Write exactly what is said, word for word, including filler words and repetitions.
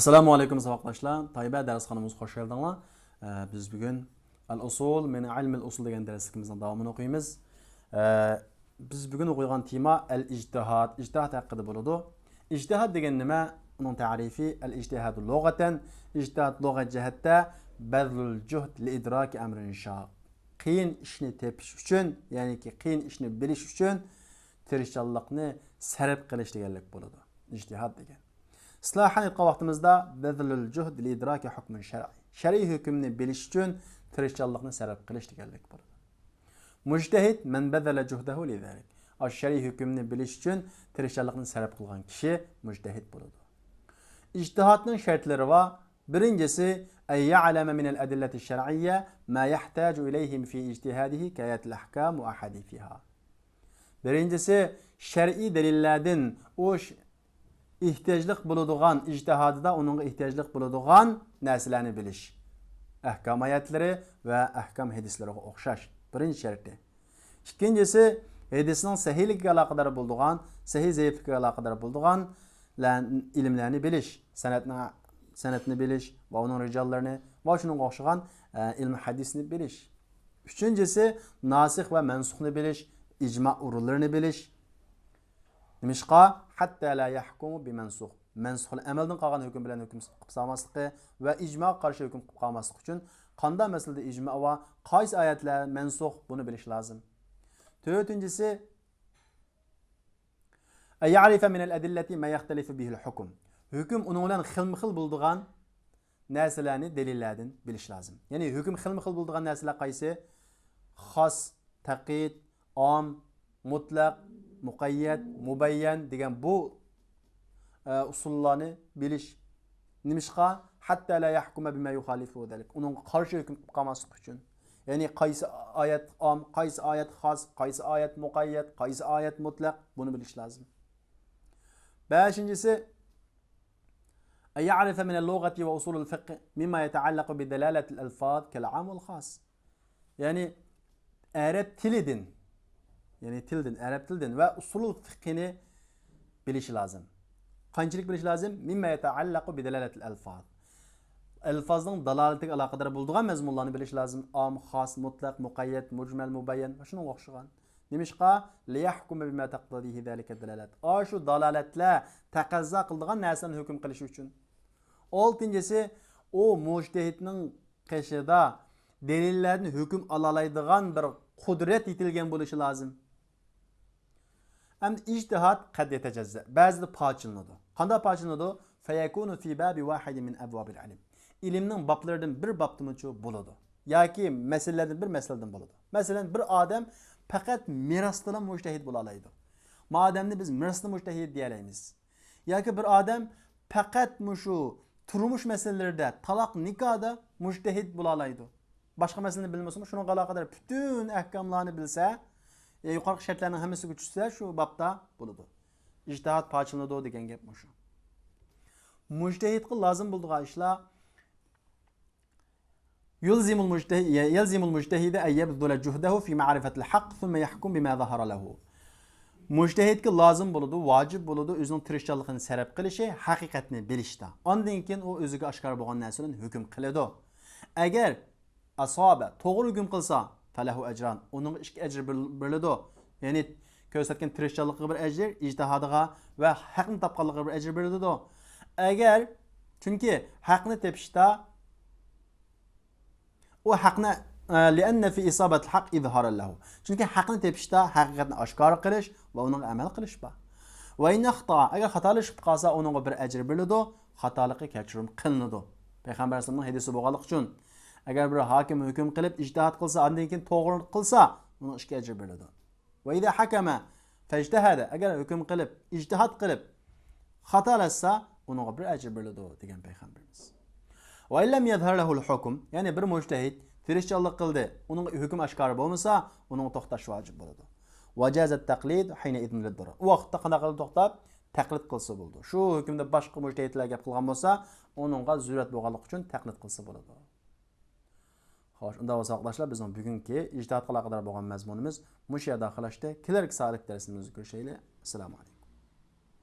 ئەسسالامۇ ئەلەيكۇم ساۋاقداشلار. تايبە دەرسخانىمىزغا خوش كەلدىڭلار. ئە، بىز بۈگۈن ئەل ئۇسۇل مىن ئىلمىل ئۇسۇل دېگەن دەرسلىكىمىزنىڭ داۋامىنى ئوقۇيمىز. ئە، بىز بۈگۈن ئوقۇيدىغان تېما ئەل ئىجتىھاد، ئىجتىھاد ھەققىدە بولىدۇ. ئىجتىھاد دېگەن نېمە؟ ئۇنىڭ تەرىپى، ئەل ئىجتىھادۇ لۇغەتەن، ئىجتىھاد لۇغەت جەھەتتە بەزلۇل جۇھد لىئىدراكى ئەمرىن شاق. قىيىن ئىشنى تېپىش ئۈچۈن، يەنىكى قىيىن ئىشنى بىلىش ئۈچۈن تىرىشچانلىقنى سەرپ قىلىش دېگەنلىك بولىدۇ. ئىجتىھاد دېگەن. ئىسلاھەن ئېيتقان ۋاقتىمىزدا بەزلۇل جۇھد لىئىدراكى ھۇكمىن شەرئىي. شەرئىي ھۆكۈمنى بىلىش ئۈچۈن تىرىشچانلىقنى سەرپ قىلىش دېگەنلىك بولىدۇ. مۇجتەھىد مەن بەزەلە جۇھدەھۇ لىزالىك. ئاشۇ شەرئىي ھۆكۈمنى بىلىش ئۈچۈن تىرىشچانلىقنى سەرپ قىلغان كىشى مۇجتەھىد بولىدۇ. ئىجتىھادنىڭ شەرتلىرى بار. بىرىنچىسى، ئەن يەلەمە مىنەل ئەدىللەتى شەرئىييە مە يەھتاجۇ ئىلەيھىم فى ئىجتىھادىھى كايەتىل ئەھكام ۋە ئەھادىسىھا. بىرىنچىسى، شەرئىي دەلىللەردىن ئۇ ش-، ئېھتىياجلىق بولىدىغان، ئىجتىھادىدا ئۇنىڭغا ئېھتىياجلىق بولىدىغان نەرسىلەرنى بىلىش. ئەھكام ئايەتلىرى ۋە ئەھكام ھەدىسلىرىغا ئوخشاش. بىرىنچى شەرتى. ئىككىنچىسى، ھەدىسنىڭ سەھىھلىكىگە ئالاقىدار بولىدىغان، سەھىھ زەئىپلىكىگە ئالاقىدار بولىدىغان لە-، ئىلىملەرنى بىلىش. سەنەدنىڭ، سەنەدنى بىلىش ۋە ئۇنىڭ رىجاللىرىنى ۋە شۇنىڭغا ئوخشىغان، ئە، ئىلمى ھەدىسنى بىلىش. ئۈچىنچىسى، ناسىخ ۋە مەنسۇخنى بىلىش، ئىجما ئورۇنلىرىنى بىلىش. نېمىشقا؟ ھەتتا لا يەھكۇمۇ بىمەنسۇخ. مەنسۇخ، ئەمەلدىن قالغان ھۆكۈم بىلەن ھۆكۈم قىلىپ سالماسلىقى ۋە ئىجماغا قارشى ھۆكۈم قىلىپ قالماسلىق ئۈچۈن قانداق مەسىلىدە ئىجما بار، قايسى ئايەتلەر مەنسۇخ، بۇنى بىلىش لازىم. تۆتىنچىسى، ئەن يەئرىفە مىنەل ئەدىللەتى ما يەختەلىفۇ بىھىل ھۇكم. ھۆكۈم ئۇنىڭ بىلەن خىلمۇ خىل بولىدىغان نەرسىلەرنى دەلىللەردىن بىلىش لازىم. يەنى ھۆكۈم خىلمۇ خىل بولىدىغان نەرسىلەر قايسى؟ خاس، تەقيىد، ئام، مۇتلەق، مۇقەييەت، مۇبەييەن دېگەن بۇ، ئە، ئۇسۇللارنى بىلىش. نېمىشقا؟ ھەتتا لا يەھكۇمە بىما يۇخالىفۇ زالىك. ئۇنىڭغا قارشى ھۆكۈم قىلىپ قالماسلىق ئۈچۈن. يەنى قايسى ئايەت ئام، قايسى ئايەت خاس، قايسى ئايەت مۇقەييەت، قايسى ئايەت مۇتلەق، بۇنى بىلىش لازىم. بەشىنچىسى، أن يعرف من اللغة وأصول الفقه مما يتعلق بدلالة الألفاظ كالعام والخاص. يەنى ئەرەب تىلىدىن، يەنى تىلدىن، ئەرەب تىلىدىن ۋە ئۇسۇلۇل فىقھىنى بىلىشى لازىم. قانچىلىك بىلىشى لازىم؟ مما يتعلق بدلالة الألفاظ. ئەلفازنىڭ دالالىتىگە ئالاقىدار بولىدىغان مەزمۇنلارنى بىلىشى لازىم. ئام، خاس، مۇتلەق، مۇقەييەت، مۇجمەل، مۇبەييەن ۋە شۇنىڭغا ئوخشىغان. نېمىشقا؟ لىيەھكۇمە بىما تەقتەزىھى زالىكە دالالات. ئاشۇ دالالەتلەر تەقەززا قىلىدىغان نەرسىلەرنى ھۆكۈم قىلىش ئۈچۈن. ئالتىنچىسى، ئۇ مۇجتەھىدنىڭ قېشىدا دەلىللەردىن ھۆكۈم ئالالايدىغان بىر قۇدرەت يېتىلگەن بولۇشى لازىم. ئەمدى ئىجتىھاد قەد يەتەجەززە. بەزىدە پارچىلىنىدۇ. قانداق پارچىلىنىدۇ؟ فيكون في باب واحد من أبواب العلم. ئىلىمنىڭ بابلىرىدىن بىر بابتىمۇچۇ بولىدۇ. ياكى مەسىلىلەردىن بىر مەسىلىدىن بولىدۇ. مەسىلەن، بىر ئادەم پەقەت مىراستىلا مۇجتەھىد بولالايدۇ. ما ئادەمنى بىز مىراستا مۇجتەھىد دېيەلەيمىز. ياكى بىر ئادەم پەقەت مۇشۇ تۇرمۇش مەسىلىلىرىدە، تالاق، نىكاھدا مۇجتەھىد بولالايدۇ. باشقا مەسىلىنى بىلمىسىمۇ، شۇنىڭغا ئالاقىدار پۈتۈن ئەھكاملارنى بىلسە، يا يۇقىرىقى شەرتلەرنىڭ ھەممىسىگە چۈشسە، شۇ بابتا بولىدۇ. ئىجتىھاد پارچىلىنىدۇ دېگەن گەپ مۇشۇ. مۇجتەھىدقا لازىم بولىدىغان ئىشلار، يلزم المجتهد، يلزم المجتهد أن يبذل جهده في معرفة الحق ثم يحكم بما ظهر له. مۇجتەھىدكە لازىم بولىدۇ، ۋاجىپ بولىدۇ ئۆزىنىڭ تىرىشچانلىقىنى سەرپ قىلىشى، ھەقىقەتنى بىلىشتە. ئاندىن كېيىن ئۇ ئۆزىگە ئاشكارا بولغان نەرسە بىلەن ھۆكۈم قىلىدۇ. ئەگەر ئەسابە، توغرا ھۆكۈم قىلسا، فله أجران، ئۇنىڭغا ئىككى ئەجىر بېرىلىدۇ. يەنى كۆرسەتكەن تىرىشچانلىقىغا بىر ئەجىر، ئىجتىھادىغا ۋە ھەقنى تاپقانلىقىغا بىر ئەجىر بېرىلىدۇ. ئەگەر، چۈنكى ھەقنى تېپىشتا ئۇ ھەقنى، ئە، لأن في إصابة الحق إظهارا له. چۈنكى ھەقنى تېپىشتا ھەقىقەتنى ئاشكارا قىلىش ۋە ئۇنىڭغا ئەمەل قىلىش بار. وإن أخطأ، ئەگەر خاتالىشىپ قالسا، ئۇنىڭغا بىر ئەجىر بېرىلىدۇ، خاتالىقى كەچۈرۈم قىلىنىدۇ. پەيغەمبەر ئەلەيھىسسالامنىڭ ھەدىسى بولغانلىقى ئۈچۈن، ئەگەر بىر ھاكىم ھۆكۈم قىلىپ ئىجتىھاد قىلسا، ئاندىن كېيىن توغرا قىلسا، ئۇنىڭ ئىككى ئەجرى بېرىلىدۇ. وإذا حكم فاجتهد، ئەگەر ھۆكۈم قىلىپ، ئىجتىھاد قىلىپ، خاتالاشسا، ئۇنىڭغا بىر ئەجىر بېرىلىدۇ، دېگەن پەيغەمبىرىمىز. وإن لم يظهر له الحكم، يەنى بىر مۇجتەھىد تىرىشچانلىق قىلدى، ئۇنىڭ ھۆكۈم ئاشكارا بولمىسا، ئۇنىڭغا توختاش ۋاجىپ بولىدۇ. وجاز التقليد حينئذ للضرر. ئۇ ۋاقىتتا قانداق قىلىپ توختاپ، تەقلىد قىلسا بولىدۇ. شۇ ھۆكۈمدە باشقا مۇجتەھىدلەر گەپ قىلغان بولسا، ئۇنىڭغا زۆرۈرەت بولغانلىقى ئۈچۈن تەقلىد قىلسا بولىدۇ. خوش، ئۇنداق بولسا ساۋاقداشلار، بىزنىڭ بۈگۈنكى ئىجتىھادقا ئالاقىدار بولغان مەزمۇنىمىز مۇشۇ يەردە ئاخىرلاشتى. كېلەركى سائەتلىك دەرسىمىزدە كۆرۈشەيلى. ئەسسالامۇ ئەلەيكۇم.